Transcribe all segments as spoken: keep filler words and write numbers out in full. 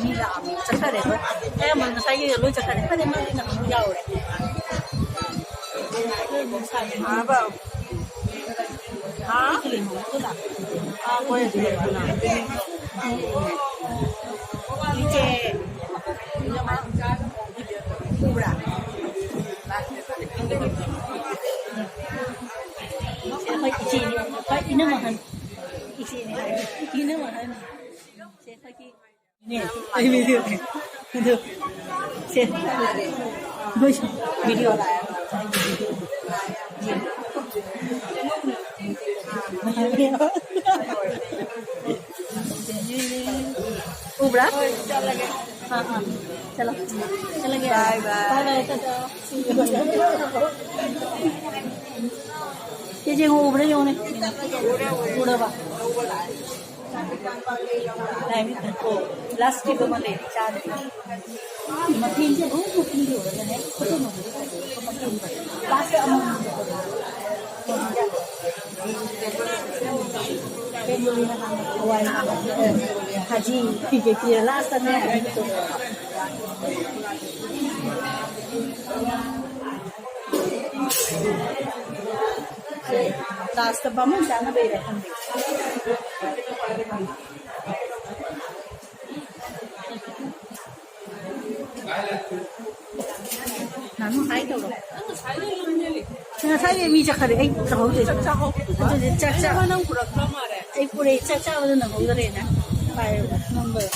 ꯃꯤ ꯂꯥꯛꯑꯕꯅꯤ, ꯆꯠꯈꯔꯦ꯫ ꯑꯩꯈꯣꯏ ꯑꯌꯥꯝꯕ ꯉꯁꯥꯏꯒꯤ ꯂꯣꯏ ꯆꯠꯈꯔꯦ꯫ ꯐꯔꯦ, ꯃꯥꯒꯤ ꯅꯪ ꯑꯃꯨꯛ ꯌꯥꯎꯔꯦ꯫ ꯍꯥ? ꯍꯥ? ꯏꯆꯦ꯫ ꯎꯕ꯭ꯔꯥ? ꯁꯦ, ꯑꯩꯈꯣꯏ ꯏꯆꯦꯅꯤ, ꯑꯩꯈꯣꯏ ꯏꯅꯝ ꯑꯍꯟ꯫ ꯏꯆꯦꯅꯤ ꯍꯥꯏ꯫ ꯏꯅꯝ ꯑꯍꯟ꯫ ꯁꯦ, ꯑꯩꯈꯣꯏꯒꯤ ꯅꯦ, ꯑꯩ video ꯅꯦ꯫ ꯑꯗꯨ, ꯁꯦ, ꯃꯣꯏꯁꯨ video꯫ ꯎꯕ꯭ꯔꯥ? ꯑꯥ, ꯑꯥ꯫ ꯆꯠꯂꯣ꯫ ꯆꯠꯂꯒꯦ꯫ Bye bye꯫ Bye bye, Tata. ꯁꯤꯁꯦ ꯎꯕ꯭ꯔꯥ ꯌꯦꯡꯉꯨꯅꯦ꯫ ꯎꯔꯕ? ꯂꯥꯁꯀꯤꯗꯣ ꯑꯃ ꯂꯩꯔꯤ, ꯆꯥꯗ꯭ꯔꯤ꯫ ꯃꯊꯦꯜꯁꯦ ꯂꯣꯏ ꯄꯨꯈ꯭ꯔꯤ ꯌꯧꯔꯒꯅꯦ, ꯐꯣꯇꯣ ꯅꯝꯕꯗꯤ ꯐꯖꯩ꯫ ꯂꯥꯁꯇ ꯑꯃꯃꯝ ꯍꯋꯥꯏ, ꯈꯥꯖꯤ, ꯀꯩꯀꯩ ꯄꯤꯔ ꯂꯥꯁꯇꯅꯦ꯫ ꯂꯥꯁꯇ ꯕꯥꯃꯣꯟ ꯆꯥꯅꯕꯩꯔ ꯈꯪꯗꯦ꯫ ꯅꯥꯅꯨ ꯍꯥꯏ ꯇꯧꯔꯣ꯫ ꯉꯁꯥꯏ ꯃꯤ ꯆꯠꯈꯔꯦ, ꯑꯩ ꯇꯧꯍꯧꯗꯦ꯫ ꯑꯗꯨꯗꯤ ꯆꯥꯛ ꯆꯥ-, ꯑꯩ ꯄꯨꯔꯛꯏ, ꯆꯥꯛ ꯆꯥꯕꯗ ꯅꯪꯍꯧꯗꯔꯦꯅ ꯄꯥꯏꯔꯒ ꯅꯝꯕꯔ꯫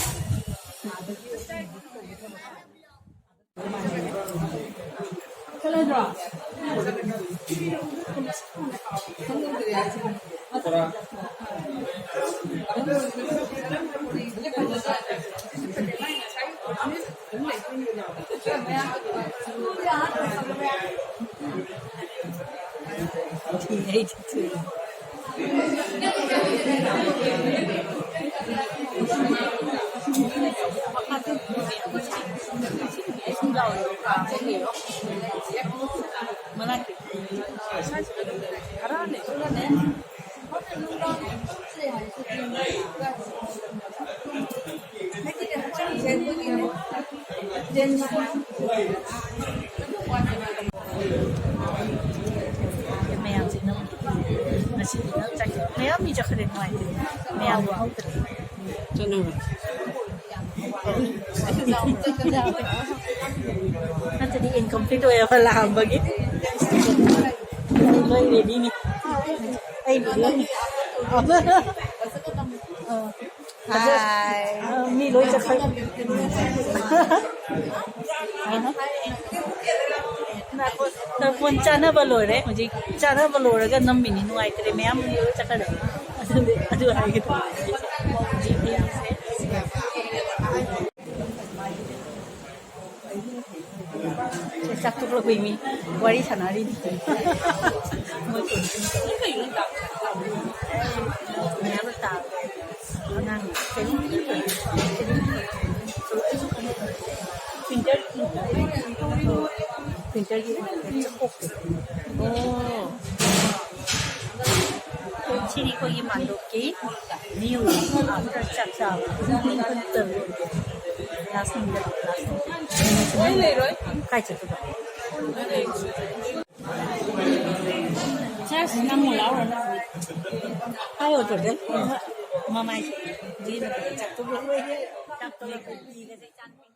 ꯃꯌꯥꯝꯁꯤꯅ ꯉꯁꯤꯗꯤ ꯅꯪ ꯆꯠꯈꯤ꯫ ꯃꯌꯥꯝ ꯃꯤ ꯆꯠꯈ꯭ꯔꯦ, ꯅꯨꯡꯉꯥꯏꯇꯦ꯫ ꯃꯌꯥꯝ ꯌꯥꯎꯍꯧꯗ꯭ꯔꯦ꯫ ꯆꯠꯅꯕ꯫ ꯅꯠꯇ꯭ꯔꯗꯤ incomplete ꯑꯣꯏꯌꯦꯕ ꯂꯥꯛꯑꯝꯕꯒꯤ꯫ ꯑꯩ ꯂꯣꯏ ready ꯅꯤ꯫ ꯑꯩ ready ꯅꯤ꯫ ꯑ꯫ Hi. ꯑ, ꯃꯤ ꯂꯣꯏ ꯆꯠꯈ꯭ꯔꯦ꯫ ꯉꯥꯏꯈꯣ, ꯐꯣꯟ ꯆꯥꯅꯕ ꯂꯣꯏꯔꯦ꯫ ꯍꯧꯖꯤꯛ ꯆꯥꯅꯕ ꯂꯣꯏꯔꯒ ꯅꯝꯃꯤꯅꯤ꯫ ꯅꯨꯡꯉꯥꯏꯇ꯭ꯔꯦ, ꯃꯌꯥꯝ ꯂꯣꯏ ꯆꯠꯈ꯭ꯔꯦ꯫ ꯑꯗꯨꯗꯤ ꯑꯗꯨ ꯍꯥꯏꯒꯦ ꯇꯧꯕ꯫ ꯆꯥꯛ ꯇꯣꯛꯂꯛꯄꯩ ꯃꯤ ꯋꯥꯔꯤ ꯁꯥꯟꯅꯔꯤꯅꯤ꯫ ꯃꯣꯏ ꯃꯌꯥꯝ ꯇꯥꯕ꯫ ꯑꯉꯥꯡ ꯀꯩꯅꯣꯝ ꯄ꯭ꯔꯤꯟꯇꯔ, ꯄ꯭ꯔꯤꯟꯇꯔꯒꯤ ꯆꯥꯛꯀꯧꯕ꯫ ꯑꯣ꯫ ꯁꯤꯅꯤ ꯑꯩꯈꯣꯏꯒꯤ ꯃꯥꯟꯗꯣꯞꯀꯤ view after ꯆꯥꯛ ꯆꯥꯕ꯫ Last ꯅꯨꯃꯤꯠ, last ꯅꯨꯃꯤꯠ꯫ ꯀꯥꯏ ꯆꯠꯇꯣꯏꯕ? ꯆꯥꯁꯤ ꯅꯪꯕꯨ ꯂꯥꯎꯔꯅꯨ꯫ ꯍꯥꯏꯌꯣ, ꯇꯣꯗꯦ꯫ ꯃꯃꯥꯏꯁꯦ꯫ ꯆꯥꯛ ꯇꯣꯛꯂꯛꯄꯒꯤ ꯆꯥꯛ ꯇꯣꯛꯂꯛꯄꯒꯤ ꯐꯤꯒꯁꯦ ꯏꯆꯥ ꯅꯨꯄꯤ